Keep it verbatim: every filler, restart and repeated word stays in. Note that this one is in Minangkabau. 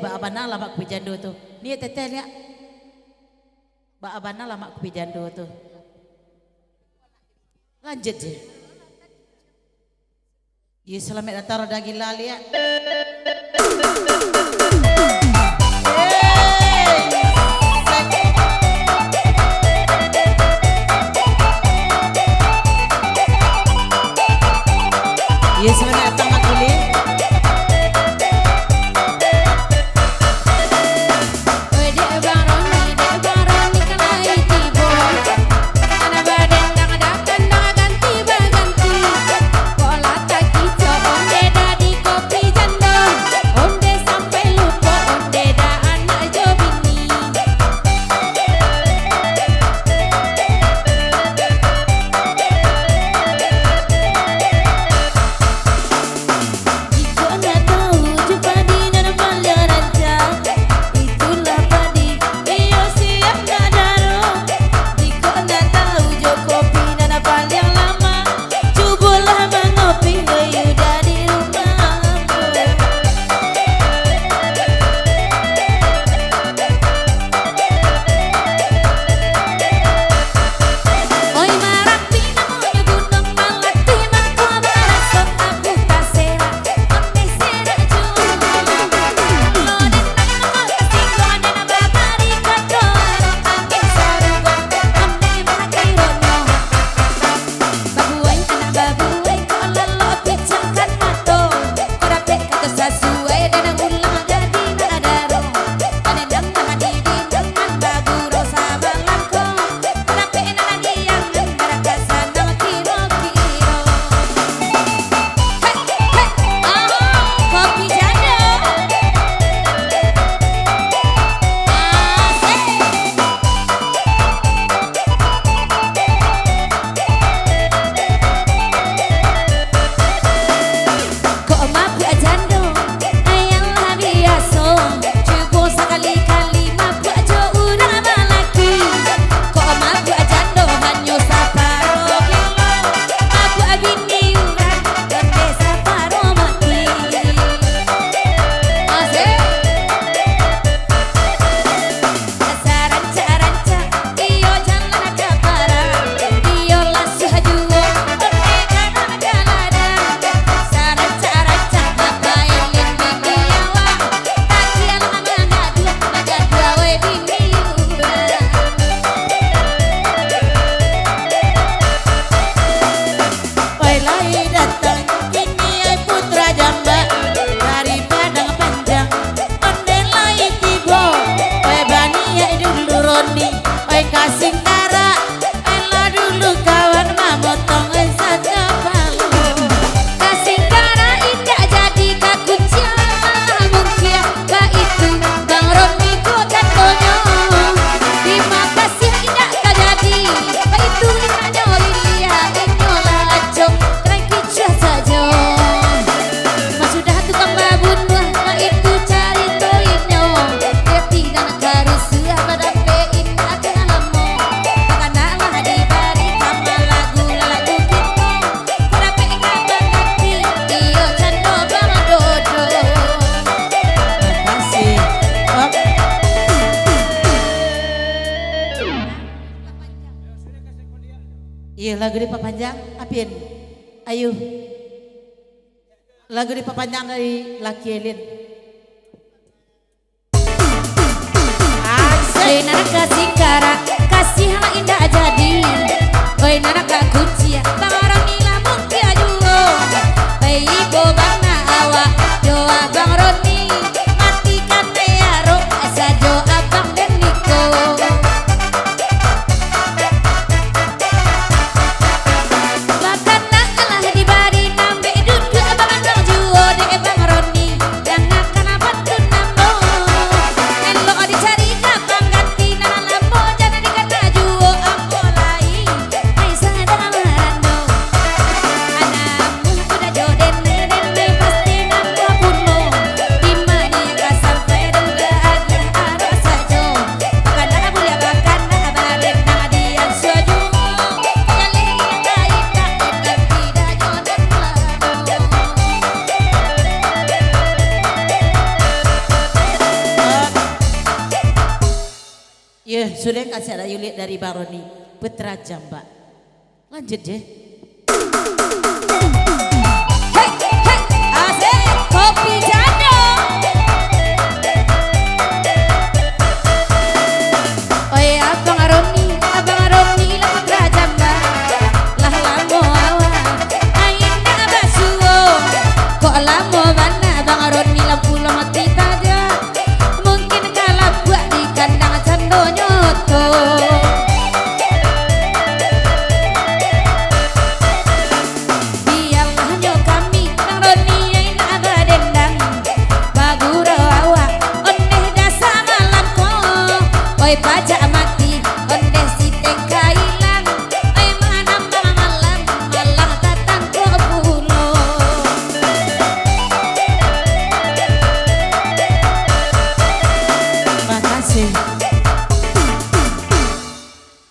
Baa bana lamak kupi jando tu. Ni teteh liak. Baa bana lamak kupi jando tu. Lanjut je. Ye, salamaik datang Roda Gila liak. Ye, salamaik datang Mak Kuli. Oi, dek Bang Roni, dek Bang Roni kan lai tibo. Anak badendang dah kandang ganti baganti. Kok lah takicok onde dah di kopi jando. Onde sampai lupo onde dah anak jo bini. Jikok nak tahu jo padi nan paliang rancak, itulah padi iyo siap nak daro. Jikok nak tahu jo kopi nan paliang lamak, cubolah mangopi, iyo dari rumah ambo. Oi, Marapi namonyo Gunuang Malati, mangko baraso abu tasera, ondeh sera juo. Lo den nan mangkasi, lo den nan babari kato, angin sarugo, ondeh mangkiro nyo. Babuai anak babuai, kok lalok picangkan mato, kok dapek kato sasuai, den nan ulah jadi nak daro. Ado nan mah didi, nan nan bagurau sabalah ko, kok dapek nan diangan, barakasan nan kiro-kiro. Hei, hei, ah, kopi jando. Asik. Kok mabuak jando, ayolah biaso. Cubo sakali-kali mabuak jo urang balaki. Kok mabuak jando hanyo saparo kilo. Mabuak bini urang, ondeh saparo mati. Asik. Sarancak-rancak iyo jalan ka parak, iyo lasuah juo ondeh ka nan ka ladang. Sarancak-rancak bapailin bini awak, takian lah manggaduah, manggaduah weh bini urang. Oi, lai datang kini, ai putra jamba dari Padang Panjang. Ondeh lai tibo, oi, baniaik dulu Roni, oi, ka Singkarak, elo dulu kawan mamotong, oi, sajo palo. Ka Singkarak indak jadi, ka Kuciang malah mungkia, baitu Bang Roni ko katonyo. Tarimo kasiah indak ka jadi, baitu indak nyo diliek, inyo lah acok, karai kicuah sajo. Masudah tukang babunuah, baitu carito inyo. Ati nan karusuah, badapek indak ka lamo. Makanan lah dibari, tambah lagu lah lagu kito. Badapek kaban nanti, iyo cando bamadodo. Makasih. Op. Iyo, lagu dipapanjang, Apin. Ayo. Lagu dipapanjang dari Lucky Elin. Oi, nan ka Singkarak, kasiah lah indak jadi. Oi, nan ka Kuciang, Bang Roni lah mungkia juo. Oi, ibo bana awak jo Abang Roni, matikan dek arok sajo abang den niko. Makanan lah dibari, nambek duduak baranang juo dek Bang Roni, dangakan pantun ambo. Elok dicari ka pangganti, nan lamo jan dikana juo ambo lai, ai sadang marando. Yo, sudah kasih ada yulik dari Bang Roni, Putra Jambak. Lanjut je. Hei, hei, asik, kopi jando. Oi, Abang Roni, Abang Roni lah Putra Jambak. Lah lamo awak ai indak basuo. Kok lamo bana Abang Roni, lampu lah mati sajo. Mungkin ka labuak di kandang, candonyo tu. Bialah nyo kami, Bang Roni, ai nak badendang. Bagurau awak, ondeh dasa malam ko. Oi, pacak mati